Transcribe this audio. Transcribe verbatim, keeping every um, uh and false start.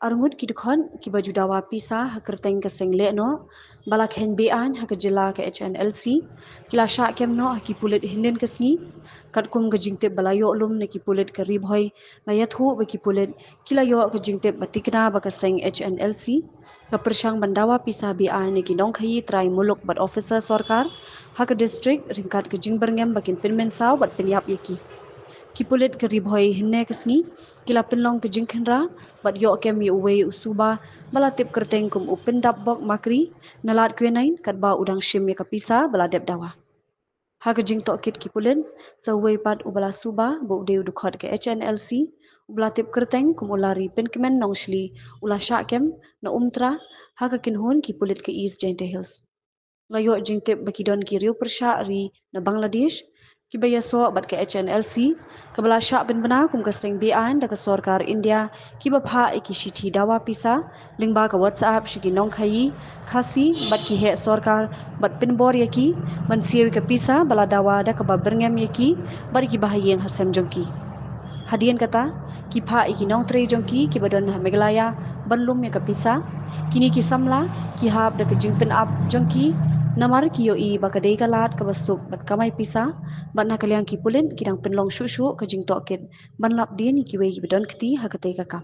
Arngut ki dkhot kiba ju dawa pisa ha kyrteng ka seng lehnoh ba la kheiñ beaiñ ha ka jylla ka H N L C ki la shah kem noh ha ki pulit hynnin ka sngi. Katkum ka jingtip ba la ïoh lum na ki pulit ka Ri Bhoi, la ïathuh ba ki pulit ki la ïoh ka jingtip ba tikna ba ka seng H N L C ka pyrshang ban dawa pisa beaiñ na ki nongkhaïi trai muluk bad officer sorkar ha ka district ryngkat ka jingbyrngem ba kin pynmynsaw bad pynïap ïa ki. Ki pulit ka Ri Bhoi hynne ka sngi ki la pynlong ka jingkhynra bad ïoh kem ïa uwei u suba ba la tip kyrteng kum u Pyndapbok Makri na Ladkynmaw, katba u dang shim ïa ka pisa ba la dep dawa. Ha ka jingtohkit ki pulit, sa uwei pat uba la suba ba u dei u dkhot ka H N L C uba la tip kyrteng kum u Larry Pynkmen Nongshli u la shah kem na Umtra ha ka kynhun ki pulit ka East Jaintia Hills. La ïoh jingtip ba ki don ki riew pyrshah ri na Bangladesh kiba ïasoh bad ka H N L C kaba la shah pynbna kum ka seng beaiñ da ka sorkar India kiba phah ïa ki shithi dawa pisa lyngba ka WhatsApp sha ki nongkhaïi Khasi bad ki heh sorkar bad pynbor ïa ki ban siew ïa ka pisa ba la dawa da kaba byrngem ïa ki bad ïa kiba ha ïing ha sem jong ki. Hadien kata, ki phah ïa ki nongtrei jong ki kiba don ha Meghalaya ban lum ïa ka pisa. Kine ki samla ki hap da ka jingpynap jong ki namar ki ïohi ba ka dei ka lad kaba suk bad kamai pisa, bad na ka liang ki pulit ki dang pynlong shuh shuh ka jingtohkit ban lap dien ïa kiwei kiba don kti ha katei ka kam.